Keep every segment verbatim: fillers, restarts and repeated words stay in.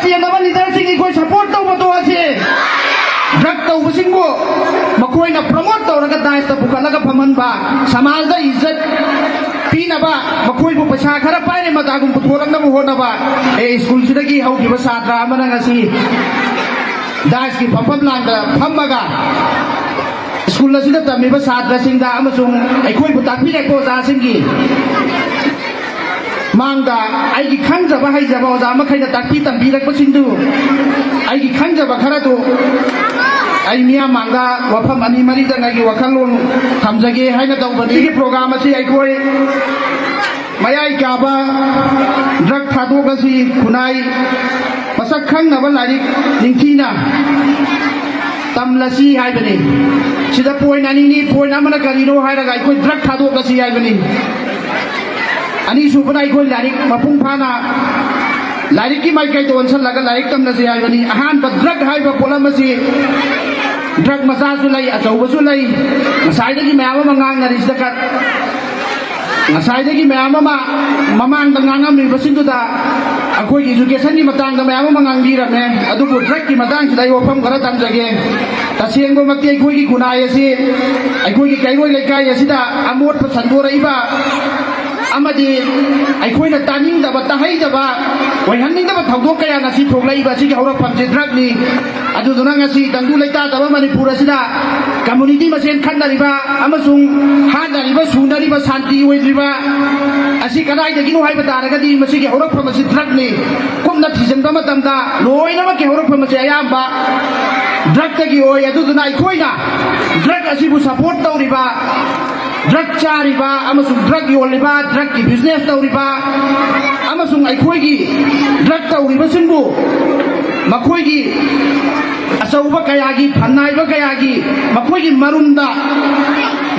ꯆꯦꯟꯅꯕ ꯂꯤꯗꯔꯁꯤꯡ ꯑꯩꯈꯣꯏ ꯁꯄꯣꯔꯠ ꯇꯧꯕ ꯇꯣꯛꯑꯁꯤ꯫ ꯗ꯭ꯔꯒ ꯇꯧꯕꯁꯤꯡꯕꯨ ꯃꯈꯣꯏꯅ ꯄ꯭ꯔꯃꯣꯠ ꯇꯧꯔꯒ ꯗꯥꯏꯁꯇ ꯄꯨꯈꯠꯂꯒ ꯐꯝꯍꯟꯕ, ꯁꯃꯥꯖꯗ ꯏꯖꯠ ꯄꯤꯅꯕ ꯃꯈꯣꯏꯕꯨ ꯄꯩꯁꯥ ꯈꯔ ꯄꯥꯏꯔꯦ ꯃꯇꯥꯒꯨꯝ ꯄꯨꯊꯣꯔꯛꯅꯕ ꯍꯣꯠꯅꯕ꯫ ꯑꯦ, ꯁ꯭ꯀꯨꯜꯁꯤꯗꯒꯤ ꯍꯧꯈꯤꯕ ꯁꯥꯇ꯭ꯔ ꯑꯃꯅ ꯉꯁꯤ ꯗꯥꯏꯁꯀꯤ ꯐꯝꯐꯝ ꯂꯥꯡꯗ ꯐꯝꯃꯒ ꯁ꯭ꯀꯨꯜ ꯑꯁꯤꯗ ꯇꯝꯃꯤꯕ ꯁꯥꯇ꯭ꯔꯁꯤꯡꯗ ꯑꯃꯁꯨꯡ ꯑꯩꯈꯣꯏꯕꯨ ꯇꯥꯛꯄꯤꯔꯛꯄ ꯑꯣꯖꯥꯁꯤꯡꯒꯤ ꯃꯥꯡꯗ ꯑꯩꯒꯤ ꯈꯪꯖꯕ ꯍꯩꯖꯕ ꯑꯣꯖꯥ ꯃꯈꯩꯅ ꯇꯥꯛꯄꯤ ꯇꯝꯕꯤꯔꯛꯄꯁꯤꯡꯗꯨ, ꯑꯩꯒꯤ ꯈꯪꯖꯕ ꯈꯔꯗꯨ ꯑꯩ ꯃꯤꯌꯥꯝ ꯃꯥꯡꯗ ꯋꯥꯐꯝ ꯑꯅꯤ ꯃꯔꯤꯗꯪ ꯑꯩꯒꯤ ꯋꯥꯈꯜꯂꯣꯟ ꯊꯝꯖꯒꯦ ꯍꯥꯏꯅ ꯇꯧꯕꯅꯤ꯫ ꯁꯤꯒꯤ ꯄ꯭ꯔꯣꯒ꯭ꯔꯥꯝ ꯑꯁꯤ ꯑꯩꯈꯣꯏ ꯃꯌꯥꯏ ꯀꯥꯕ ꯗ꯭ꯔꯒ ꯊꯥꯗꯣꯛꯂꯁꯤ, ꯈꯨꯟꯅꯥꯏ ꯃꯁꯛ ꯈꯪꯅꯕ ꯂꯥꯏꯔꯤꯛ ꯅꯤꯡꯊꯤꯅ ꯇꯝꯂꯁꯤ ꯍꯥꯏꯕꯅꯤ꯫ ꯁꯤꯗ ꯄꯣꯏꯟ ꯑꯅꯤꯅꯤ꯫ ꯄꯣꯏꯟ ꯑꯃꯅ ꯀꯔꯤꯅꯣ ꯍꯥꯏꯔꯒ ꯑꯩꯈꯣꯏ ꯗ꯭ꯔꯒ ꯊꯥꯗꯣꯛꯂꯁꯤ ꯍꯥꯏꯕꯅꯤ꯫ ꯑꯅꯤꯁꯨꯕꯅ ꯑꯩꯈꯣꯏ ꯂꯥꯏꯔꯤꯛ ꯃꯄꯨꯡ ꯐꯥꯅ ꯂꯥꯏꯔꯤꯛꯀꯤ ꯃꯥꯏꯀꯩꯗ ꯑꯣꯟꯁꯤꯜꯂꯒ ꯂꯥꯏꯔꯤꯛ ꯇꯝꯂꯁꯤ ꯍꯥꯏꯕꯅꯤ꯫ ꯑꯍꯥꯟꯕ ꯗ꯭ꯔꯒ ꯍꯥꯏꯕ ꯄꯣꯠꯂꯝ ꯑꯁꯤ ꯗ꯭ꯔꯒ ꯃꯆꯥꯁꯨ ꯂꯩ, ꯑꯆꯧꯕꯁꯨ ꯂꯩ꯫ ꯉꯁꯥꯏꯗꯒꯤ ꯃꯌꯥꯝ ꯑꯃ ꯉꯥꯡꯅꯔꯤꯁꯤꯗ ꯀ-, ꯉꯁꯥꯏꯗꯒꯤ ꯃꯌꯥꯝ ꯑꯃ ꯃꯃꯥꯡꯗ ꯉꯥꯡꯉꯝꯃꯤꯕꯁꯤꯡꯗꯨꯗ ꯑꯩꯈꯣꯏꯒꯤ ꯏꯖꯨꯀꯦꯁꯟꯒꯤ ꯃꯇꯥꯡꯗ ꯃꯌꯥꯝ ꯑꯃ ꯉꯥꯡꯕꯤꯔꯝꯃꯦ꯫ ꯑꯗꯨꯕꯨ ꯗ꯭ꯔꯒꯀꯤ ꯃꯇꯥꯡꯁꯤꯗ ꯑꯩ ꯋꯥꯐꯝ ꯈꯔ ꯊꯝꯖꯒꯦ꯫ ꯇꯁꯦꯡꯕꯃꯛꯇꯤ ꯑꯩꯈꯣꯏꯒꯤ ꯈꯨꯟꯅꯥꯏ ꯑꯁꯤ, ꯑꯩꯈꯣꯏꯒꯤ ꯀꯩꯔꯣꯏ ꯂꯩꯀꯥꯏ ꯑꯁꯤꯗ ꯑꯃꯣꯠꯄ ꯁꯟꯗꯣꯔꯛꯏꯕ ꯑꯃꯗꯤ ꯑꯩꯈꯣꯏꯅ ꯇꯥꯅꯤꯡꯗꯕ, ꯇꯥꯍꯩꯗꯕ, ꯑꯣꯏꯍꯟꯅꯤꯡꯗꯕ ꯊꯧꯗꯣꯛ ꯀꯌꯥ ꯉꯁꯤ ꯊꯣꯛꯂꯛꯏꯕ ꯑꯁꯤꯒꯤ ꯍꯧꯔꯛꯐꯝꯁꯤ ꯗ꯭ꯔꯒꯅꯤ꯫ ꯑꯗꯨꯗꯨꯅ ꯉꯁꯤ ꯇꯪꯗꯨ ꯂꯩꯇꯥꯗꯕ ꯃꯅꯤꯄꯨꯔ ꯑꯁꯤꯗ ꯀꯝꯃꯨꯅꯤꯇꯤ ꯃꯁꯦꯟ ꯈꯠꯅꯔꯤꯕ ꯑꯃꯁꯨꯡ ꯍꯥꯠꯅꯔꯤꯕ, ꯁꯨꯅꯔꯤꯕ, ꯁꯥꯟꯇꯤ ꯑꯣꯏꯗ꯭ꯔꯤꯕ ꯑꯁꯤ ꯀꯗꯥꯏꯗꯒꯤꯅꯣ ꯍꯥꯏꯕ ꯇꯥꯔꯒꯗꯤ ꯃꯁꯤꯒꯤ ꯍꯧꯔꯛꯐꯝ ꯑꯁꯤ ꯗ꯭ꯔꯒꯅꯤ꯫ ꯀꯨꯞꯅ ꯊꯤꯖꯤꯟꯕ ꯃꯇꯝꯗ ꯂꯣꯏꯅꯃꯛꯀꯤ ꯍꯧꯔꯛꯐꯝ ꯑꯁꯤ ꯑꯌꯥꯝꯕ ꯗ꯭ꯔꯒꯇꯒꯤ ꯑꯣꯏ꯫ ꯑꯗꯨꯗꯨꯅ ꯑꯩꯈꯣꯏꯅ ꯗ꯭ꯔꯒ ꯑꯁꯤꯕꯨ ꯁꯄꯣꯔꯠ ꯇꯧꯔꯤꯕ, ꯗ꯭ꯔꯒ ꯆꯥꯔꯤꯕ ꯑꯃꯁꯨꯡ ꯗ꯭ꯔꯒ ꯌꯣꯜꯂꯤꯕ, ꯗ꯭ꯔꯒꯀꯤ ꯕꯤꯖꯤꯅꯦꯁ ꯇꯧꯔꯤꯕ ꯑꯃꯁꯨꯡ ꯑꯩꯈꯣꯏꯒꯤ ꯗ꯭ꯔꯒ ꯇꯧꯔꯤꯕꯁꯤꯡꯕꯨ ꯃꯈꯣꯏꯒꯤ ꯑꯆꯧꯕ ꯀꯌꯥꯒꯤ, ꯐꯟꯅꯥꯏꯕ ꯀꯌꯥꯒꯤ ꯃꯈꯣꯏꯒꯤ ꯃꯔꯨꯝꯗ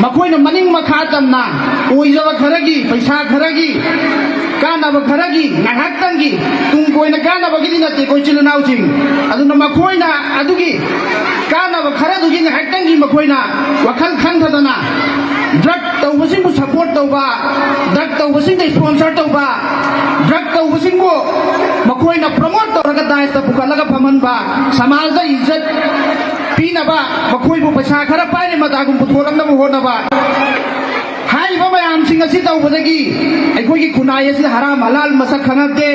ꯃꯈꯣꯏꯅ ꯃꯅꯤꯡ ꯃꯈꯥ ꯇꯝꯅ ꯑꯣꯏꯖꯕ ꯈꯔꯒꯤ, ꯄꯩꯁꯥ ꯈꯔꯒꯤ, ꯀꯥꯟꯅꯕ ꯈꯔꯒꯤ, ꯉꯥꯏꯍꯥꯛꯇꯪꯒꯤ, ꯇꯨꯡ ꯀꯣꯏꯅ ꯀꯥꯟꯅꯕꯒꯤꯗꯤ ꯅꯠꯇꯦꯀꯣ, ꯏꯆꯤꯜ ꯏꯅꯥꯎꯁꯤꯡ꯫ ꯑꯗꯨꯅ ꯃꯈꯣꯏꯅ ꯑꯗꯨꯒꯤ ꯀꯥꯟꯅꯕ ꯈꯔꯗꯨꯒꯤ ꯉꯥꯏꯍꯥꯛꯇꯪꯒꯤ ꯃꯈꯣꯏꯅ ꯋꯥꯈꯜ ꯈꯟꯊꯗꯅ ꯗ꯭ꯔꯒ ꯇꯧꯕꯁꯤꯡꯕꯨ ꯁꯄꯣꯔꯠ ꯇꯧꯕ, ꯗ꯭ꯔꯒ ꯇꯧꯕꯁꯤꯡꯗ ꯏꯁꯄꯣꯟꯁꯔ ꯇꯧꯕ, ꯗ꯭ꯔꯒ ꯇꯧꯕꯁꯤꯡꯕꯨ ꯃꯈꯣꯏꯅ ꯄ꯭ꯔꯃꯣꯠ ꯇꯧꯔꯒ ꯗꯥꯏꯁꯇ ꯄꯨꯈꯠꯂꯒ ꯐꯝꯍꯟꯕ, ꯁꯃꯥꯖꯗ ꯏꯖꯠ ꯄꯤꯅꯕ, ꯃꯈꯣꯏꯕꯨ ꯄꯩꯁꯥ ꯈꯔ ꯄꯥꯏꯔꯦ ꯃꯇꯥꯒꯨꯝ ꯄꯨꯊꯣꯔꯛꯅꯕ ꯍꯣꯠꯅꯕ, ꯍꯥꯏꯔꯤꯕ ꯃꯌꯥꯝꯁꯤꯡ ꯑꯁꯤ ꯇꯧꯕꯗꯒꯤ ꯑꯩꯈꯣꯏꯒꯤ ꯈꯨꯟꯅꯥꯏ ꯑꯁꯤꯗ ꯍꯔꯥꯝ ꯍꯂꯥꯜ ꯃꯁꯛ ꯈꯪꯉꯛꯇꯦ꯫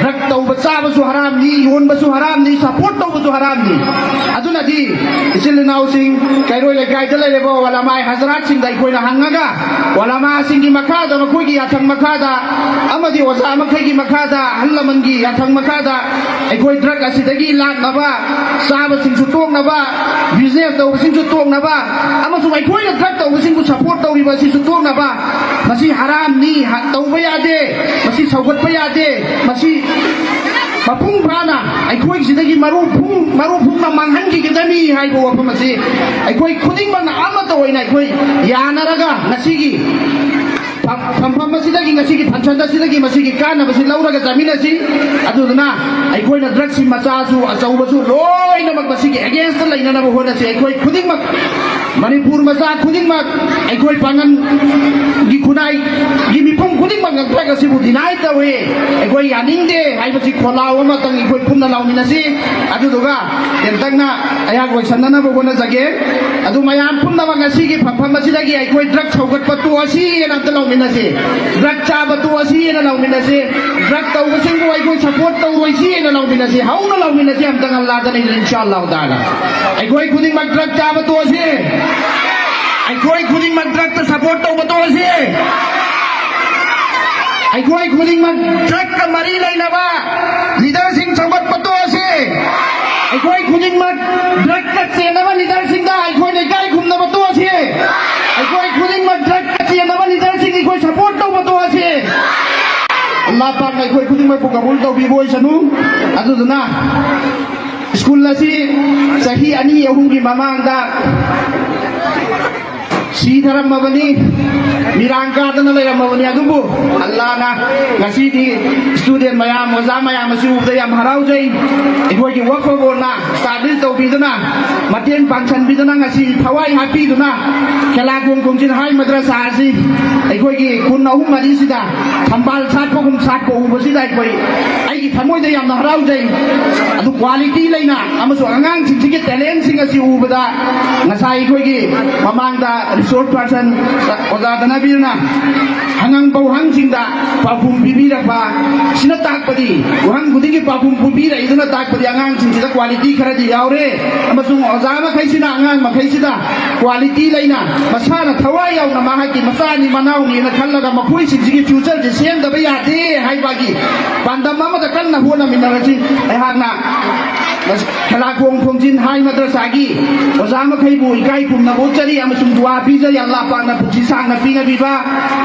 ꯗ꯭ꯔꯒ ꯇꯧꯕ ꯆꯥꯕꯁꯨ ꯍꯔꯥꯝꯅꯤ, ꯌꯣꯟꯕꯁꯨ ꯍꯔꯥꯝꯅꯤ, ꯁꯄꯣꯔꯠ ꯇꯧꯕꯁꯨ ꯍꯔꯥꯝꯅꯤ꯫ ꯑꯗꯨꯅꯗꯤ ꯏꯆꯤꯜ ꯏꯅꯥꯎꯁꯤꯡ, ꯀꯩꯔꯣꯏ ꯂꯩꯀꯥꯏꯗ ꯂꯩꯔꯤꯕ ꯋꯥꯂꯥꯃꯥꯏ ꯍꯖꯔꯥꯠꯁꯤꯡꯗ ꯑꯩꯈꯣꯏꯅ ꯍꯪꯉꯒ, ꯋꯥꯂꯥꯃꯥꯁꯤꯡꯒꯤ ꯃꯈꯥꯗ, ꯃꯈꯣꯏꯒꯤ ꯌꯥꯊꯪ ꯃꯈꯥꯗ ꯑꯃꯗꯤ ꯑꯣꯖꯥ ꯃꯈꯩꯒꯤ ꯃꯈꯥꯗ, ꯑꯍꯜ ꯂꯃꯟꯒꯤ ꯌꯥꯊꯪ ꯃꯈꯥꯗ ꯑꯩꯈꯣꯏ ꯗ꯭ꯔꯒ ꯑꯁꯤꯗꯒꯤ ꯂꯥꯛꯅꯕ, ꯆꯥꯕꯁꯤꯡꯁꯨ ꯇꯣꯛꯅꯕ, ꯕꯤꯖꯤꯅꯦꯁ ꯇꯧꯕꯁꯤꯡꯁꯨ ꯇꯣꯛꯅꯕ, ꯑꯃꯁꯨꯡ ꯑꯩꯈꯣꯏꯅ ꯗ꯭ꯔꯒ ꯇꯧꯕꯁꯤꯡꯕꯨ ꯁꯄꯣꯔꯠ ꯇꯧꯔꯤꯕ ꯑꯁꯤꯁꯨ ꯇꯣꯛꯅꯕ꯫ ꯃꯁꯤ ꯍꯔꯥꯝꯅꯤ, ꯍ-, ꯇꯧꯕ ꯌꯥꯗꯦ, ꯃꯁꯤ ꯁꯧꯒꯠꯄ ꯌꯥꯗꯦ, ꯃꯁꯤ ꯃꯄꯨꯡ ꯐꯥꯅ ꯑꯩꯈꯣꯏꯁꯤꯗꯒꯤ ꯃꯔꯨ ꯐꯨꯡ-, ꯃꯔꯨ ꯐꯨꯡꯅ ꯃꯥꯡꯍꯟꯈꯤꯒꯗꯕꯅꯤ ꯍꯥꯏꯕ ꯋꯥꯐꯝ ꯑꯁꯤ ꯑꯩꯈꯣꯏ ꯈꯨꯗꯤꯡꯃꯛꯅ ꯑꯃꯠꯇ ꯑꯣꯏꯅ ꯑꯩꯈꯣꯏ ꯌꯥꯅꯔꯒ ꯉꯁꯤꯒꯤ ꯐꯝ-, ꯐꯝꯐꯝ ꯑꯁꯤꯗꯒꯤ, ꯉꯁꯤꯒꯤ ꯐꯪꯁꯟ ꯑꯁꯤꯗꯒꯤ ꯃꯁꯤꯒꯤ ꯀꯥꯟꯅꯕꯁꯤ ꯂꯧꯔꯒ ꯆꯠꯃꯤꯟꯅꯁꯤ꯫ ꯑꯗꯨꯗꯨꯅ ꯑꯩꯈꯣꯏꯅ ꯗ꯭ꯔꯒꯁꯤ ꯃꯆꯥꯁꯨ ꯑꯆꯧꯕꯁꯨ ꯂꯣꯏꯅꯃꯛ ꯃꯁꯤꯒꯤ ꯑꯦꯒꯦꯟꯁꯇ ꯂꯩꯅꯅꯕ ꯍꯣꯠꯅꯁꯤ꯫ ꯑꯩꯈꯣꯏ ꯈꯨꯗꯤꯡꯃꯛ, ꯃꯅꯤꯄꯨꯔ ꯃꯆꯥ ꯈꯨꯗꯤꯡꯃꯛ, ꯑꯩꯈꯣꯏ ꯄꯥꯡꯒꯜꯒꯤ ꯈꯨꯟꯅꯥꯏꯒꯤ ꯃꯤꯄꯨꯝ ꯈꯨꯗꯤꯡꯃꯛꯅ ꯗ꯭ꯔꯒ ꯑꯁꯤꯕꯨ ꯗꯤꯅꯥꯏ ꯇꯧꯏ, ꯑꯩꯈꯣꯏ ꯌꯥꯅꯤꯡꯗꯦ ꯍꯥꯏꯕꯁꯤ ꯈꯣꯜꯂꯥꯎ ꯑꯃꯇꯪ ꯑꯩꯈꯣꯏ ꯄꯨꯟꯅ ꯂꯥꯎꯃꯤꯟꯅꯁꯤ꯫ ꯑꯗꯨꯗꯨꯒ ꯇꯦꯟꯇꯛꯅ ꯑꯩꯍꯥꯛ ꯂꯣꯏꯁꯟꯅꯅꯕ ꯍꯣꯠꯅꯖꯒꯦ꯫ ꯑꯗꯨ ꯃꯌꯥꯝ ꯄꯨꯝꯅꯃꯛ ꯉꯁꯤꯒꯤ ꯐꯝꯐꯝ ꯑꯁꯤꯗꯒꯤ ꯑꯩꯈꯣꯏ ꯗ꯭ꯔꯒ ꯁꯧꯒꯠꯄ ꯇꯣꯛꯑꯁꯤ ꯍꯥꯏꯅ ꯑꯝꯇ ꯂꯥꯎꯃꯤꯟꯅꯁꯤ꯫ ꯗ꯭ꯔꯒ ꯆꯥꯕ ꯇꯣꯛꯑꯁꯤ ꯍꯥꯏꯅ ꯂꯥꯎꯃꯤꯟꯅꯁꯤ꯫ ꯗ꯭ꯔꯒ ꯇꯧꯕꯁꯤꯡꯕꯨ ꯑꯩꯈꯣꯏ ꯁꯄꯣꯔꯠ ꯇꯧꯔꯣꯏꯁꯤ ꯍꯥꯏꯅ ꯂꯥꯎꯃꯤꯟꯅꯁꯤ꯫ ꯍꯧꯅ ꯂꯥꯎꯃꯤꯟꯅꯁꯤ ꯑꯝꯇꯪ ꯑꯜꯂꯥꯗ ꯂꯩꯅ ꯏꯟꯁꯥ ꯑꯜꯂꯥꯍꯨ ꯇꯥꯂꯥ꯫ ꯑꯩꯈꯣꯏ ꯈꯨꯗꯤꯡꯃꯛ ꯗ꯭ꯔꯒ ꯆꯥꯕ ꯇꯣꯛꯑꯁꯤ꯫ ꯑꯩꯈꯣꯏ ꯈꯨꯗꯤꯡꯃꯛ ꯗ꯭ꯔꯒꯇ ꯁꯄꯣꯔꯠ ꯇꯧꯕ ꯇꯣꯛꯑꯁꯤ꯫ ꯑꯩꯈꯣꯏ ꯈꯨꯗꯤꯡꯃꯛ ꯗ꯭ꯔꯒꯀ ꯃꯔꯤ ꯂꯩꯅꯕ ꯂꯤꯗꯔꯁꯤꯡ ꯁꯧꯒꯠꯄ ꯇꯣꯛꯑꯁꯤ꯫ ꯑꯩꯈꯣꯏ ꯈꯨꯗꯤꯡꯃꯛ ꯗ꯭ꯔꯒꯀ ꯆꯦꯟꯅꯕ ꯂꯤꯗꯔꯁꯤꯡꯗ ꯑꯩꯈꯣꯏꯅ ꯏꯀꯥꯏ ꯈꯨꯝꯅꯕ ꯇꯣꯛꯑꯁꯤ꯫ ꯑꯩꯈꯣꯏ ꯈꯨꯗꯤꯡꯃꯛ ꯗ꯭ꯔꯒꯀ ꯆꯦꯟꯅꯕ ꯂꯤꯗꯔꯁꯤꯡ ꯑꯩꯈꯣꯏ ꯁꯄꯣꯔꯠ ꯇꯧꯕ ꯇꯣꯛꯑꯁꯤ꯫ ꯑꯜꯂꯥꯍ ꯄꯥꯛꯅ ꯑꯩꯈꯣꯏ ꯈꯨꯗꯤꯡꯃꯛꯄꯨ ꯀꯕꯨꯜ ꯇꯧꯕꯤꯕ ꯑꯣꯏꯁꯅꯨ꯫ ꯑꯗꯨꯗꯨꯅ ꯁ꯭ꯀꯨꯜ ꯑꯁꯤ ꯆꯍꯤ ꯑꯅꯤ ꯑꯍꯨꯝꯒꯤ ꯃꯃꯥꯡꯗ ꯁꯤꯊꯔꯝꯃꯕꯅꯤ, ꯃꯤꯔꯥꯡ ꯀꯥꯗꯅ ꯂꯩꯔꯝꯃꯕꯅꯤ꯫ ꯑꯗꯨꯕꯨ ꯑꯜꯂꯥꯅ ꯉꯁꯤꯗꯤ ꯁ꯭ꯇꯨꯗꯦꯟ ꯃꯌꯥꯝ, ꯑꯣꯖꯥ ꯃꯌꯥꯝ ꯑꯁꯤ ꯎꯕꯗ ꯌꯥꯝ ꯍꯔꯥꯎꯖꯩ꯫ ꯑꯩꯈꯣꯏꯒꯤ ꯋꯛꯐ ꯕꯣꯔꯗꯅ ꯁ꯭ꯇꯥꯕ꯭ꯂꯤꯁ ꯇꯧꯕꯤꯗꯨꯅ, ꯃꯇꯦꯡ ꯄꯥꯡꯁꯟꯕꯤꯗꯨꯅ, ꯉꯁꯤ ꯊꯋꯥꯏ ꯍꯥꯞꯄꯤꯗꯨꯅ ꯈꯦꯂꯥꯈꯣꯡ ꯈꯣꯡꯖꯤꯟ ꯍꯥꯏ ꯃꯗ꯭ꯔꯁꯥ ꯑꯁꯤ ꯑꯩꯈꯣꯏꯒꯤ ꯈꯨꯟ ꯑꯍꯨꯝ ꯃꯔꯤꯁꯤꯗ ꯊꯝꯕꯥꯜ ꯁꯥꯠꯄꯒꯨꯝ ꯁꯥꯠꯄ ꯎꯕꯁꯤꯗ ꯑꯩꯈꯣꯏ, ꯑꯩꯒꯤ ꯊꯃꯣꯏꯗ ꯌꯥꯝꯅ ꯍꯔꯥꯎꯖꯩ꯫ ꯑꯗꯨ ꯀ꯭ꯋꯥꯂꯤꯇꯤ ꯂꯩꯅ ꯑꯃꯁꯨꯡ ꯑꯉꯥꯡꯁꯤꯡꯁꯤꯒꯤ ꯇꯦꯂꯦꯟꯁꯤꯡ ꯑꯁꯤ ꯎꯕꯗ ꯉꯁꯥꯏ ꯑꯩꯈꯣꯏꯒꯤ ꯃꯃꯥꯡꯗ ꯔꯤꯁꯣꯔꯁ ꯄꯥꯔꯁꯟ ꯑꯣꯖꯥ ꯙꯅꯕꯤꯔꯅ ꯍꯉꯥꯡ ꯄꯧꯍꯪꯁꯤꯡꯗ ꯄꯥꯎꯈꯨꯝ ꯄꯤꯕꯤꯔꯛꯄ ꯁꯤꯅ ꯇꯥꯛꯄꯗꯤ, ꯋꯥꯍꯪ ꯈꯨꯗꯤꯡꯒꯤ ꯄꯥꯎꯈꯨꯝ ꯄꯤꯕꯤꯔꯛꯏꯗꯨꯅ ꯇꯥꯛꯄꯗꯤ ꯑꯉꯥꯡꯁꯤꯡꯁꯤꯗ ꯀ꯭ꯋꯥꯂꯤꯇꯤ ꯈꯔꯗꯤ ꯌꯥꯎꯔꯦ꯫ ꯑꯃꯁꯨꯡ ꯑꯣꯖꯥ ꯃꯈꯩꯁꯤꯅ ꯑꯉꯥꯡ ꯃꯈꯩꯁꯤꯗ ꯀ꯭ꯋꯥꯂꯤꯇꯤ ꯂꯩꯅ ꯃꯁꯥꯅ ꯊꯋꯥꯏ ꯌꯥꯎꯅ ꯃꯍꯥꯛꯀꯤ ꯃꯆꯥꯅꯤ ꯃꯅꯥꯎꯅꯤꯅ ꯈꯜꯂꯒ ꯃꯈꯣꯏꯁꯤꯡꯁꯤꯒꯤ ꯐ꯭ꯌꯨꯆꯔꯁꯦ ꯁꯦꯝꯗꯕ ꯌꯥꯗꯦ ꯍꯥꯏꯕꯒꯤ ꯄꯥꯟꯗꯝ ꯑꯃꯗ ꯀꯟꯅ ꯍꯣꯠꯅꯃꯤꯟꯅꯔꯁꯤ꯫ ꯑꯩꯍꯥꯛꯅ ꯈꯦꯂꯥꯈꯣꯡ ꯈꯣꯡꯖꯤꯟ ꯍꯥꯏ ꯃꯗ꯭ꯔꯁꯥꯒꯤ ꯑꯣꯖꯥ ꯃꯈꯩꯕꯨ ꯏꯀꯥꯏ ꯈꯨꯝꯅꯕ ꯎꯠꯆꯔꯤ ꯑꯃꯁꯨꯡ ꯗꯨꯋꯥ ꯄꯤꯖꯔꯤ꯫ ꯑꯜꯂꯥ ꯄꯥꯛꯅ ꯄꯨꯟꯁꯤ ꯁꯥꯡꯅ ꯄꯤꯅꯕꯤꯕ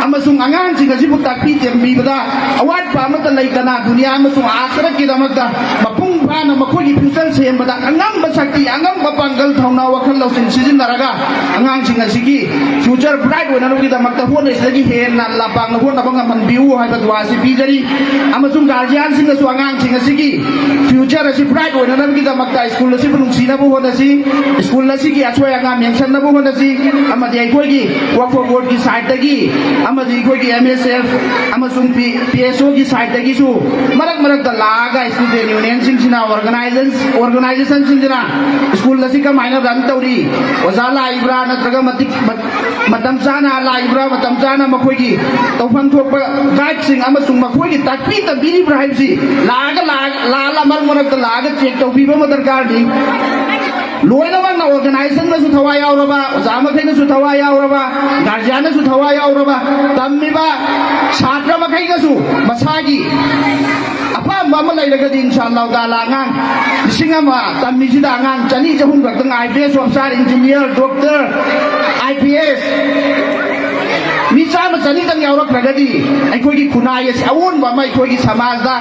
ꯑꯃꯁꯨꯡ ꯑꯉꯥꯡꯁꯤꯡ ꯑꯁꯤꯕꯨ ꯇꯥꯛꯄꯤ ꯇꯝꯕꯤꯕꯗ ꯑꯋꯥꯠꯄ ꯑꯃꯠꯇ ꯂꯩꯇꯅ ꯗꯨꯅꯤꯌꯥ ꯑꯃꯁꯨꯡ ꯑꯥꯈꯔꯠꯀꯤꯗꯃꯛꯇ ꯃꯄꯨꯡ ꯐꯥꯅ ꯃꯈꯣꯏꯒꯤ ꯐ꯭ꯌꯨꯆꯔ ꯁꯦꯝꯕꯗ ꯑꯉꯝꯕ ꯁꯛꯇꯤ, ꯑꯉꯝꯕ ꯄꯥꯡꯒꯜ, ꯊꯧꯅꯥ, ꯋꯥꯈꯜ ꯂꯧꯁꯤꯡ ꯁꯤꯖꯤꯟꯅꯔꯒ ꯑꯉꯥꯡꯁꯤꯡ ꯑꯁꯤꯒꯤ ꯐ꯭ꯌꯨꯆꯔ ꯕ꯭ꯔꯥꯏꯠ ꯑꯣꯏꯅꯅꯕꯒꯤꯗꯃꯛꯇ ꯍꯣꯠꯅꯔꯤꯁꯤꯗꯒꯤ ꯍꯦꯟꯅ ꯂꯥꯄꯥꯛꯅ ꯍꯣꯠꯅꯕ ꯉꯝꯍꯟꯕꯤꯌꯨ ꯍꯥꯏꯕ ꯗꯨꯋꯥ ꯑꯁꯤ ꯄꯤꯖꯔꯤ꯫ ꯑꯃꯁꯨꯡ ꯒꯥꯔꯖꯤꯌꯥꯟꯁꯤꯡꯅꯁꯨ ꯑꯉꯥꯡꯁꯤꯡ ꯑꯁꯤꯒꯤ ꯐ꯭ꯌꯨꯆꯔ ꯑꯁꯤ ꯕ꯭ꯔꯥꯏꯠ ꯑꯣꯏꯅꯅꯕꯒꯤꯗꯃꯛꯇ ꯁ꯭ꯀꯨꯜ ꯑꯁꯤꯕꯨ ꯅꯨꯡꯁꯤꯅꯕ ꯍꯣꯠꯅꯁꯤ, ꯁ꯭ꯀꯨꯜ ꯑꯁꯤꯒꯤ ꯑꯁꯣꯏ ꯑꯉꯥꯝ ꯃꯦꯟꯁꯤꯟꯅꯕ ꯍꯣꯠꯅꯁꯤ, ꯑꯃꯗꯤ ꯑꯩꯈꯣꯏꯒꯤ ꯋꯛꯐ ꯕꯣꯔꯗꯀꯤ ꯁꯥꯏꯠꯇꯒꯤ ꯑꯃꯗꯤ ꯑꯩꯈꯣꯏꯒꯤ ꯑꯦꯝ ꯑꯦꯁ ꯑꯦꯐ ꯑꯃꯁꯨꯡ ꯄꯤ ꯑꯦꯁ ꯑꯣꯒꯤ ꯁꯥꯏꯠꯇꯒꯤꯁꯨ ꯃꯔꯛ ꯃꯔꯛꯇ ꯂꯥꯛꯑꯒ ꯁ꯭ꯇꯨꯗꯦꯟ ꯌꯨꯅꯤꯌꯟꯁꯤꯡꯁꯤꯅ ꯑꯣꯔꯒꯅꯥꯏꯖꯦꯁꯟ ꯑꯣꯔꯒꯅꯥꯏꯖꯦꯁꯟꯁꯤꯡꯁꯤꯅ ꯁ꯭ꯀꯨꯜ ꯑꯁꯤ ꯀꯃꯥꯏꯅ ꯔꯟ ꯇꯧꯔꯤ, ꯑꯣꯖꯥ ꯂꯥꯛꯏꯕ꯭ꯔꯥ ꯅꯠꯇ꯭ꯔꯒ ꯃꯇꯤꯛ ꯃꯇꯝ ꯆꯥꯅ ꯂꯥꯛꯏꯕ꯭ꯔꯥ, ꯃꯇꯝ ꯆꯥꯅ ꯃꯈꯣꯏꯒꯤ ꯇꯧꯐꯝ ꯊꯣꯛꯄ ꯒꯥꯏꯗꯁꯤꯡ ꯑꯃꯁꯨꯡ ꯃꯈꯣꯏꯒꯤ ꯇꯥꯛꯄꯤ ꯇꯝꯕꯤꯔꯤꯕ꯭ꯔꯥ ꯍꯥꯏꯕꯁꯤ ꯂꯥꯛꯑꯒ ꯂꯥꯛꯑꯒ ꯂꯥꯛꯑꯒ ꯃꯔꯛ ꯃꯔꯛꯇ ꯂꯥꯛꯑꯒ ꯆꯦꯛ ꯇꯧꯕꯤꯕ ꯑꯃ ꯗꯔꯀꯥꯔꯅꯤ꯫ ꯂꯣꯏꯅꯃꯛꯅ ꯑꯣꯔꯒꯅꯥꯏꯖꯦꯁꯟꯅꯁꯨ ꯊꯋꯥꯏ ꯌꯥꯎꯔꯕ, ꯑꯣꯖꯥ ꯃꯈꯩꯅꯁꯨ ꯊꯋꯥꯏ ꯌꯥꯎꯔꯕ, ꯒꯥꯔꯖꯤꯌꯥꯟꯅꯁꯨ ꯊꯋꯥꯏ ꯌꯥꯎꯔꯕ, ꯇꯝꯃꯤꯕ ꯁꯥꯇ꯭ꯔ ꯃꯈꯩꯅꯁꯨ ꯃꯁꯥꯒꯤ ꯑꯄꯥꯝꯕ ꯑꯃ ꯂꯩꯔꯒꯗꯤ ꯏꯟꯁꯥ ꯑꯜꯂꯥꯍ ꯇꯥꯂꯥ ꯑꯉꯥꯡ ꯂꯤꯁꯤꯡ ꯑꯃ ꯇꯝꯃꯤꯁꯤꯗ ꯑꯉꯥꯡ ꯆꯅꯤ ꯆꯍꯨꯝ ꯈꯛꯇꯪ I P S officer, engineer, doctor, I P S ꯆꯥꯝꯃ ꯆꯅꯤꯗꯪ ꯌꯥꯎꯔꯛꯇ꯭ꯔꯒꯗꯤ ꯑꯩꯈꯣꯏꯒꯤ ꯈꯨꯟꯅꯥꯏ ꯑꯁꯤ ꯑꯑꯣꯟꯕ ꯑꯃ, ꯑꯩꯈꯣꯏꯒꯤ ꯁꯃꯥꯖꯗ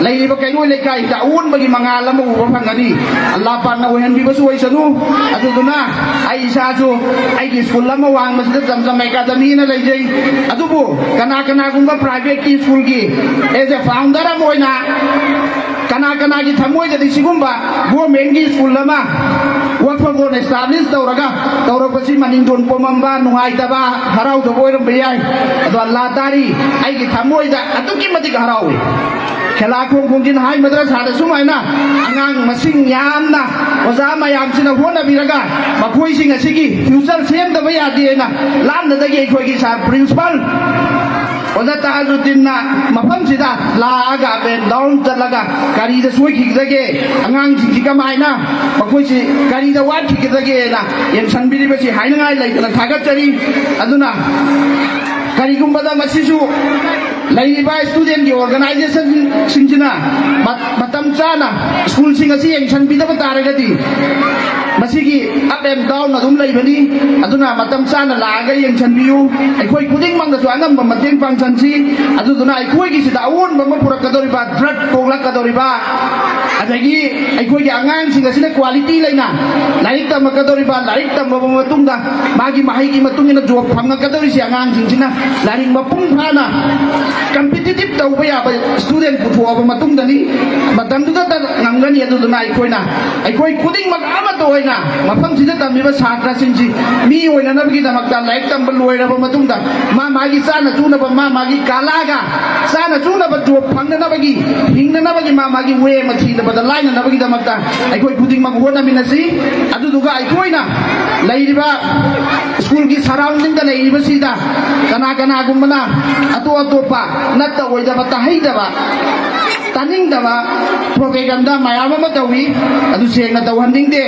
ꯂꯩꯔꯤꯕ ꯀꯩꯔꯣꯏ ꯂꯩꯀꯥꯏꯗ ꯑꯑꯣꯟꯕꯒꯤ ꯃꯉꯥꯜ ꯑꯃ ꯎꯕ ꯐꯪꯒꯅꯤ꯫ ꯑꯜꯂꯥ ꯄꯥꯛꯅ ꯑꯣꯏꯍꯟꯕꯤꯕꯁꯨ ꯑꯣꯏꯁꯅꯨ꯫ ꯑꯗꯨꯗꯨꯅ ꯑꯩ ꯏꯁꯥꯁꯨ ꯑꯩꯒꯤ ꯁ꯭ꯀꯨꯜ ꯑꯃ ꯋꯥꯡꯃꯁꯤꯗ ꯆꯝꯆꯝ ꯑꯦꯀꯥꯗꯃꯤ ꯑꯅ ꯂꯩꯖꯩ꯫ ꯑꯗꯨꯕꯨ ꯀꯅꯥ ꯀꯅꯥꯒꯨꯝꯕ ꯄ꯭ꯔꯥꯏꯚꯦꯠꯀꯤ ꯁ꯭ꯀꯨꯜꯒꯤ as a founder ꯑꯃ ꯑꯣꯏꯅ ꯀꯅꯥ ꯀꯅꯥꯒꯤ ꯊꯃꯣꯏꯗꯗꯤ ꯁꯤꯒꯨꯝꯕ ꯒꯣꯔꯃꯦꯟꯒꯤ ꯁ꯭ꯀꯨꯜ ꯑꯃ ꯋꯥꯛꯐꯝ ꯕꯣꯔꯗ ꯑꯦꯁꯇꯥꯕ꯭ꯂꯤꯁ ꯇꯧꯔꯒ ꯇꯧꯔꯛꯄꯁꯤ ꯃꯅꯤꯡꯗꯣꯟ ꯄꯣꯝꯃꯝꯕ, ꯅꯨꯡꯉꯥꯏꯇꯕ, ꯍꯔꯥꯎꯗꯕ ꯑꯣꯏꯔꯝꯕ ꯌꯥꯏ꯫ ꯑꯗꯣ ꯑꯜꯂꯥ ꯇꯥꯔꯤ, ꯑꯩꯒꯤ ꯊꯃꯣꯏꯗ ꯑꯗꯨꯛꯀꯤ ꯃꯇꯤꯛ ꯍꯔꯥꯎꯏ꯫ ꯈꯦꯂꯥꯈꯣꯡ ꯈꯣꯡꯖꯤꯟ ꯍꯥꯏ ꯃꯗ꯭ꯔꯁꯥꯗ ꯁꯨꯃꯥꯏꯅ ꯑꯉꯥꯡ ꯃꯁꯤꯡ ꯌꯥꯝꯅ ꯑꯣꯖꯥ ꯃꯌꯥꯝꯁꯤꯅ ꯍꯣꯠꯅꯕꯤꯔꯒ ꯃꯈꯣꯏꯁꯤꯡ ꯑꯁꯤꯒꯤ ꯐ꯭ꯌꯨꯆꯔ ꯁꯦꯝꯗꯕ ꯌꯥꯗꯦꯅ ꯂꯥꯞꯅꯗꯒꯤ ꯑꯩꯈꯣꯏꯒꯤ ꯁꯥꯔ ꯄ꯭ꯔꯤꯟꯁꯤꯄꯥꯜ ꯑꯣꯖꯥ ꯇꯥꯖꯨꯗꯤꯟꯅ ꯃꯐꯝꯁꯤꯗ ꯂꯥꯛꯑꯒ ꯑꯞ ꯑꯦꯟ ꯗꯥꯎꯟ ꯆꯠꯂꯒ ꯀꯔꯤꯗ ꯁꯣꯏꯈꯤꯒꯗꯒꯦ, ꯑꯉꯥꯡꯁꯤꯡꯁꯤ ꯀꯃꯥꯏꯅ ꯃꯈꯣꯏꯁꯤ ꯀꯔꯤꯗ ꯋꯥꯠꯈꯤꯒꯗꯒꯦꯅ ꯌꯦꯡꯁꯤꯟꯕꯤꯔꯤꯕꯁꯤ ꯍꯥꯏꯅꯉꯥꯏ ꯂꯩꯇꯅ ꯊꯥꯒꯠꯆꯔꯤ꯫ ꯑꯗꯨꯅ ꯀꯔꯤꯒꯨꯝꯕꯗ ꯃꯁꯤꯁꯨ ꯂꯩꯔꯤꯕ ꯁ꯭ꯇꯨꯗꯦꯟꯒꯤ ꯑꯣꯔꯒꯅꯥꯏꯖꯦꯁꯟꯁꯤꯡꯁꯤꯅ ꯃ-, ꯃꯇꯝ ꯆꯥꯅ ꯁ꯭ꯀꯨꯜꯁꯤꯡ ꯑꯁꯤ ꯌꯦꯡꯁꯤꯟꯕꯤꯗꯕ ꯇꯥꯔꯒꯗꯤ ꯃꯁꯤꯒꯤ ꯑꯞ ꯑꯦꯟ ꯗꯥꯎꯟ ꯑꯗꯨꯝ ꯂꯩꯕꯅꯤ꯫ ꯑꯗꯨꯅ ꯃꯇꯝ ꯆꯥꯅ ꯂꯥꯛꯑꯒ ꯌꯦꯡꯁꯤꯟꯕꯤꯌꯨ꯫ ꯑꯩꯈꯣꯏ ꯈꯨꯗꯤꯡꯃꯛꯅꯁꯨ ꯑꯉꯝꯕ ꯃꯇꯦꯡ ꯄꯥꯡꯁꯤꯟꯁꯤ꯫ ꯑꯗꯨꯗꯨꯅ ꯑꯩꯈꯣꯏꯒꯤꯁꯤꯗ ꯑꯑꯣꯟꯕ ꯑꯃ ꯄꯨꯔꯛꯀꯗꯧꯔꯤꯕ ꯗ꯭ꯔꯒ ꯄꯣꯛꯂꯛꯀꯗꯧꯔꯤꯕ, ꯑꯗꯒꯤ ꯑꯩꯈꯣꯏꯒꯤ ꯑꯉꯥꯡꯁꯤꯡ ꯑꯁꯤꯅ ꯀ꯭ꯋꯥꯂꯤꯇꯤ ꯂꯩꯅ ꯂꯥꯏꯔꯤꯛ ꯇꯝꯃꯛꯀꯗꯧꯔꯤꯕ, ꯂꯥꯏꯔꯤꯛ ꯇꯝꯃꯕ ꯃꯇꯨꯡꯗ ꯃꯥꯒꯤ ꯃꯍꯩꯒꯤ ꯃꯇꯨꯡ ꯏꯟꯅ ꯖꯣꯕ ꯐꯪꯉꯛꯀꯗꯧꯔꯤꯁꯦ ꯑꯉꯥꯡꯁꯤꯡꯁꯤꯅ ꯂꯥꯏꯔꯤꯛ ꯃꯄꯨꯡ ꯐꯥꯅ ꯀꯝꯄꯤꯇꯤꯇꯤꯞ ꯇꯧꯕ ꯌꯥꯕ ꯁ꯭ꯇꯨꯗꯦꯟ ꯄꯨꯊꯣꯛꯑꯕ ꯃꯇꯨꯡꯗꯅꯤ, ꯃꯇꯝꯗꯨꯗꯇ ꯉꯝꯒꯅꯤ꯫ ꯑꯗꯨꯗꯨꯅ ꯑꯩꯈꯣꯏꯅ, ꯑꯩꯈꯣꯏ ꯈꯨꯗꯤꯡꯃꯛ ꯑꯃꯠꯇ ꯑꯣꯏꯅ ꯃꯐꯝꯁꯤꯗ ꯇꯝꯃꯤꯕ ꯁꯥꯇ꯭ꯔꯁꯤꯡꯁꯤ ꯃꯤ ꯑꯣꯏꯅꯅꯕꯒꯤꯗꯃꯛꯇ ꯂꯥꯏꯔꯤꯛ ꯇꯝꯕ ꯂꯣꯏꯔꯕ ꯃꯇꯨꯡꯗ ꯃꯥ ꯃꯥꯒꯤ ꯆꯥꯅ ꯆꯨꯅꯕ, ꯃꯥ ꯃꯥꯒꯤ ꯀꯥꯂꯥꯒ ꯆꯥꯅ ꯆꯨꯅꯕ ꯖꯣꯕ ꯐꯪꯅꯅꯕꯒꯤ, ꯍꯤꯡꯅꯅꯕꯒꯤ ꯃꯥ ꯃꯥꯒꯤ ꯋꯦ ꯑꯃ ꯊꯤꯅꯕꯗ ꯂꯥꯏꯅꯅꯕꯒꯤꯗꯃꯛꯇ ꯑꯩꯈꯣꯏ ꯈꯨꯗꯤꯡꯃꯛ ꯍꯣꯠꯅꯃꯤꯟꯅꯁꯤ꯫ ꯑꯗꯨꯗꯨꯒ ꯑꯩꯈꯣꯏꯅ ꯂꯩꯔꯤꯕ ꯁ꯭ꯀꯨꯜꯒꯤ ꯁꯔꯥꯎꯟꯗꯤꯡꯗ ꯂꯩꯔꯤꯕꯁꯤꯗ ꯀꯅꯥ ꯀꯅꯥꯒꯨꯝꯕꯅ ꯑꯇꯣꯞ ꯑꯇꯣꯞꯄ ꯅꯠꯇ ꯑꯣꯏꯗꯕ, ꯇꯥꯍꯩꯗꯕ, ꯇꯥꯅꯤꯡꯗꯕ ꯄ꯭ꯔꯣꯄꯦꯒꯟꯗꯥ ꯃꯌꯥꯝ ꯑꯃ ꯇꯧꯏ꯫ ꯑꯗꯨ ꯁꯦꯡꯅ ꯇꯧꯍꯟꯅꯤꯡꯗꯦ꯫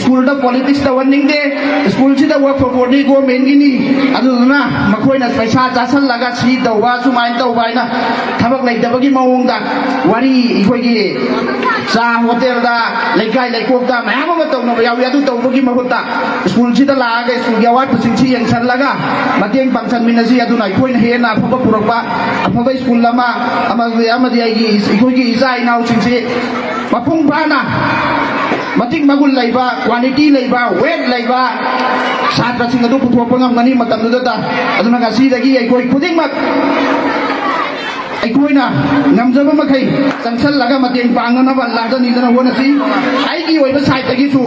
ꯁ꯭ꯀꯨꯜꯗ ꯄꯣꯂꯤꯇꯤꯛꯁ ꯇꯧꯍꯟꯅꯤꯡꯗꯦ꯫ ꯁ꯭ꯀꯨꯜꯁꯤꯗ ꯋꯥꯛ ꯐꯣꯔ ꯕꯣꯔꯗꯤ ꯒꯣꯔꯃꯦꯟꯒꯤꯅꯤ꯫ ꯑꯗꯨꯗꯨꯅ ꯃꯈꯣꯏꯅ ꯄꯩꯁꯥ ꯆꯥꯁꯜꯂꯒ ꯁꯤ ꯇꯧꯕ, ꯁꯨꯃꯥꯏꯅ ꯇꯧꯕ ꯍꯥꯏꯅ ꯊꯕꯛ ꯂꯩꯇꯕꯒꯤ ꯃꯑꯣꯡꯗ ꯋꯥꯔꯤ ꯑꯩꯈꯣꯏꯒꯤ ꯆꯥ ꯍꯣꯇꯦꯜꯗ, ꯂꯩꯀꯥꯏ ꯂꯩꯀꯣꯛꯇ ꯃꯌꯥꯝ ꯑꯃ ꯇꯧꯅꯕ ꯌꯥꯎꯏ꯫ ꯑꯗꯨ ꯇꯧꯕꯒꯤ ꯃꯍꯨꯠꯇ ꯁ꯭ꯀꯨꯜꯁꯤꯗ ꯂꯥꯛꯑꯒ ꯁ꯭ꯀꯨꯜꯒꯤ ꯑꯋꯥꯠꯄꯁꯤꯡꯁꯤ ꯌꯦꯡꯁꯤꯜꯂꯒ ꯃꯇꯦꯡ ꯄꯥꯡꯁꯤꯟꯃꯤꯟꯅꯁꯤ꯫ ꯑꯗꯨꯅ ꯑꯩꯈꯣꯏꯅ ꯍꯦꯟꯅ ꯑꯐꯕ ꯄꯨꯔꯛꯄ, ꯑꯐꯕ ꯁ꯭ꯀꯨꯜ ꯑꯃ, ꯑꯃꯗꯤ, ꯑꯃꯗꯤ ꯑꯩꯒꯤ, ꯑꯩꯈꯣꯏꯒꯤ ꯏꯆꯥ ꯏꯅꯥꯎꯁꯤꯡꯁꯤ ꯃꯄꯨꯡ ꯐꯥꯅ ꯃꯇꯤꯛ ꯃꯒꯨꯟ ꯂꯩꯕ, ꯀ꯭ꯋꯥꯂꯤꯇꯤ ꯂꯩꯕ, ꯋꯦꯠ ꯂꯩꯕ ꯁꯥꯇ꯭ꯔꯁꯤꯡ ꯑꯗꯨ ꯄꯨꯊꯣꯛꯄ ꯉꯝꯒꯅꯤ ꯃꯇꯝꯗꯨꯗ꯫ ꯑꯗꯨꯅ ꯉꯁꯤꯗꯒꯤ ꯑꯩꯈꯣꯏ ꯈꯨꯗꯤꯡꯃꯛ ꯑꯩꯈꯣꯏꯅ ꯉꯝꯖꯕ ꯃꯈꯩ ꯆꯪꯁꯜꯂꯒ ꯃꯇꯦꯡ ꯄꯥꯡꯅꯅꯕ ꯂꯥꯟꯖꯅꯤꯡꯗꯅ ꯍꯣꯠꯅꯁꯤ꯫ ꯑꯩꯒꯤ ꯑꯣꯏꯕ ꯁꯥꯏꯠꯇꯒꯤꯁꯨ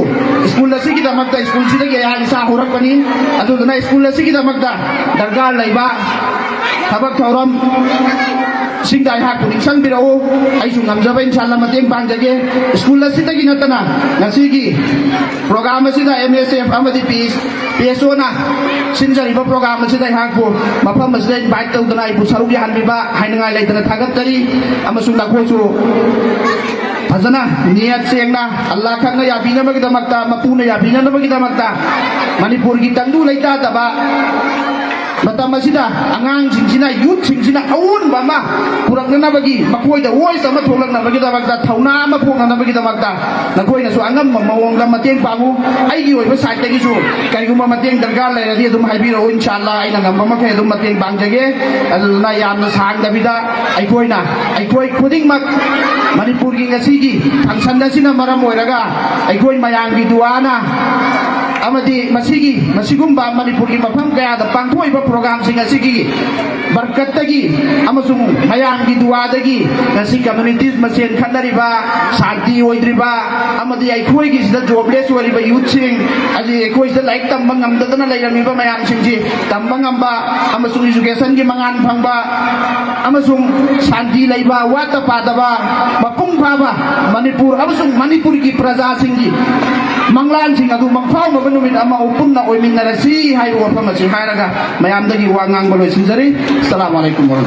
ꯁ꯭ꯀꯨꯜ ꯑꯁꯤꯒꯤꯗꯃꯛꯇ, ꯁ꯭ꯀꯨꯜꯁꯤꯗꯒꯤ ꯑꯩꯍꯥꯛ ꯏꯁꯥ ꯍꯧꯔꯛꯄꯅꯤ, ꯑꯗꯨꯗꯨꯅ ꯁ꯭ꯀꯨꯜ ꯑꯁꯤꯒꯤꯗꯃꯛꯇ ꯗꯔꯀꯥꯔ ꯂꯩꯕ ꯊꯕꯛ ꯊꯧꯔꯝ ꯁꯤꯡꯗ ꯑꯩꯍꯥꯛꯄꯨ ꯅꯤꯡꯁꯤꯡꯕꯤꯔꯛꯎ꯫ ꯑꯩꯁꯨ ꯉꯝꯖꯕ ꯏꯟꯁꯥꯜꯂ ꯃꯇꯦꯡ ꯄꯥꯡꯖꯒꯦ꯫ ꯁ꯭ꯀꯨꯜ ꯑꯁꯤꯗꯒꯤ ꯅꯠꯇꯅ ꯉꯁꯤꯒꯤ ꯄ꯭ꯔꯣꯒ꯭ꯔꯥꯝ ꯑꯁꯤꯗ ꯑꯦꯝ ꯑꯦꯁ ꯑꯦꯐ ꯑꯃꯗꯤ ꯄꯤ ꯑꯦꯁ ꯑꯣꯅ ꯁꯤꯟꯖꯔꯤꯕ ꯄ꯭ꯔꯣꯒ꯭ꯔꯥꯝ ꯑꯁꯤꯗ ꯑꯩꯍꯥꯛꯄꯨ ꯃꯐꯝ ꯑꯁꯤꯗ ꯏꯟꯚꯥꯏꯠ ꯇꯧꯗꯨꯅ ꯑꯩꯕꯨ ꯁꯔꯨꯛ ꯌꯥꯍꯟꯕꯤꯕ ꯍꯥꯏꯅꯤꯡꯉꯥꯏ ꯂꯩꯇꯅ ꯊꯥꯒꯠꯆꯔꯤ꯫ ꯑꯃꯁꯨꯡ ꯅꯈꯣꯏꯁꯨ ꯐꯖꯅ ꯅꯤꯌꯠ ꯁꯦꯡꯅ ꯑꯜꯂꯥꯍ ꯈꯛꯅ ꯌꯥꯕꯤꯅꯕꯒꯤꯗꯃꯛꯇ, ꯃꯄꯨꯅ ꯌꯥꯕꯤꯅꯅꯕꯒꯤꯗꯃꯛꯇ, ꯃꯅꯤꯄꯨꯔꯒꯤ ꯇꯪꯗꯨ ꯂꯩꯇꯥꯗꯕ ꯃꯇꯝ ꯑꯁꯤꯗ ꯑꯉꯥꯡꯁꯤꯡꯁꯤꯅ, ꯌꯨꯠꯁꯤꯡꯁꯤꯅ ꯑꯑꯣꯟꯕ ꯑꯃ ꯄꯨꯔꯛꯅꯅꯕꯒꯤ, ꯃꯈꯣꯏꯗ ꯋꯣꯏꯁ ꯑꯃ ꯊꯣꯛꯂꯛꯅꯕꯒꯤꯗꯃꯛꯇ, ꯊꯧꯅꯥ ꯑꯃ ꯊꯣꯛꯅꯅꯕꯒꯤꯗꯃꯛꯇ ꯅꯈꯣꯏꯅꯁꯨ ꯑꯉꯝꯕ ꯃꯑꯣꯡꯗ ꯃꯇꯦꯡ ꯄꯥꯡꯉꯨ꯫ ꯑꯩꯒꯤ ꯑꯣꯏꯕ ꯁꯥꯏꯠꯇꯒꯤꯁꯨ ꯀꯔꯤꯒꯨꯝꯕ ꯃꯇꯦꯡ ꯗꯔꯀꯥꯔ ꯂꯩꯔꯗꯤ ꯑꯗꯨꯝ ꯍꯥꯏꯕꯤꯔꯛꯎ, ꯏꯟꯁꯥꯜꯂꯥ ꯑꯩꯅ ꯉꯝꯕ ꯃꯈꯩ ꯑꯗꯨꯝ ꯃꯇꯦꯡ ꯄꯥꯡꯖꯒꯦ꯫ ꯑꯗꯨꯗꯨꯅ ꯌꯥꯝꯅ ꯁꯥꯡꯗꯕꯤꯗ ꯑꯩꯈꯣꯏꯅ, ꯑꯩꯈꯣꯏ ꯈꯨꯗꯤꯡꯃꯛ ꯃꯅꯤꯄꯨꯔꯒꯤ ꯉꯁꯤꯒꯤ ꯐꯪꯁꯟ ꯑꯁꯤꯅ ꯃꯔꯝ ꯑꯣꯏꯔꯒ ꯑꯩꯈꯣꯏ ꯃꯌꯥꯝꯒꯤ ꯗꯨꯋꯥꯅ ꯑꯃꯗꯤ ꯃꯁꯤꯒꯤ, ꯃꯁꯤꯒꯨꯝꯕ ꯃꯅꯤꯄꯨꯔꯒꯤ ꯃꯐꯝ ꯀꯌꯥꯗ ꯄꯥꯡꯊꯣꯛꯏꯕ ꯄ꯭ꯔꯣꯒ꯭ꯔꯥꯝꯁꯤꯡ ꯑꯁꯤꯒꯤ ꯕꯔꯀꯠꯇꯒꯤ ꯑꯃꯁꯨꯡ ꯃꯌꯥꯝꯒꯤ ꯗꯨꯋꯥꯗꯒꯤ ꯉꯁꯤ ꯀꯝꯃ꯭ꯌꯨꯅꯤꯇꯤꯁ ꯃꯁꯦꯟ ꯈꯠꯅꯔꯤꯕ, ꯁꯥꯟꯇꯤ ꯑꯣꯏꯗ꯭ꯔꯤꯕ, ꯑꯃꯗꯤ ꯑꯩꯈꯣꯏꯒꯤꯁꯤꯗ ꯖꯣꯕꯂꯦꯁ ꯑꯣꯏꯔꯤꯕ ꯌꯨꯠꯁꯤꯡ, ꯑꯗꯤ ꯑꯩꯈꯣꯏꯁꯤꯗ ꯂꯥꯏꯔꯤꯛ ꯇꯝꯕ ꯉꯝꯗꯗꯅ ꯂꯩꯔꯝꯃꯤꯕ ꯃꯌꯥꯝꯁꯤꯡꯁꯤ ꯇꯝꯕ ꯉꯝꯕ ꯑꯃꯁꯨꯡ ꯏꯖꯨꯀꯦꯁꯟꯒꯤ ꯃꯉꯥꯟ ꯐꯪꯕ ꯑꯃꯁꯨꯡ ꯁꯥꯟꯇꯤ ꯂꯩꯕ, ꯋꯥꯠꯇ ꯄꯥꯗꯕ, ꯃꯄꯨꯡ ꯐꯥꯕ ꯃꯅꯤꯄꯨꯔ ꯑꯃꯁꯨꯡ ꯃꯅꯤꯄꯨꯔꯒꯤ ꯄ꯭ꯔꯖꯥꯁꯤꯡꯒꯤ ꯃꯪꯂꯥꯟꯁꯤꯡ ꯑꯗꯨ ꯃꯪꯐꯥꯎꯅꯕ ꯅꯨꯃꯤꯠ ꯑꯃ ꯄꯨꯟꯅ ꯑꯣꯏꯃꯤꯟꯅꯔꯁꯤ ꯍꯥꯏꯕ ꯋꯥꯐꯝ ꯑꯁꯤ ꯍꯥꯏꯔꯒ ꯃꯌꯥꯝꯗꯒꯤ ꯋꯥ ꯉꯥꯡꯕ ꯂꯣꯏꯁꯤꯟꯖꯔꯤ꯫ ꯑꯁꯂꯥꯃꯨ ꯑꯂꯥꯏꯀꯨꯝ ꯋꯔꯍꯃꯇꯨꯜꯂꯥꯍꯤ꯫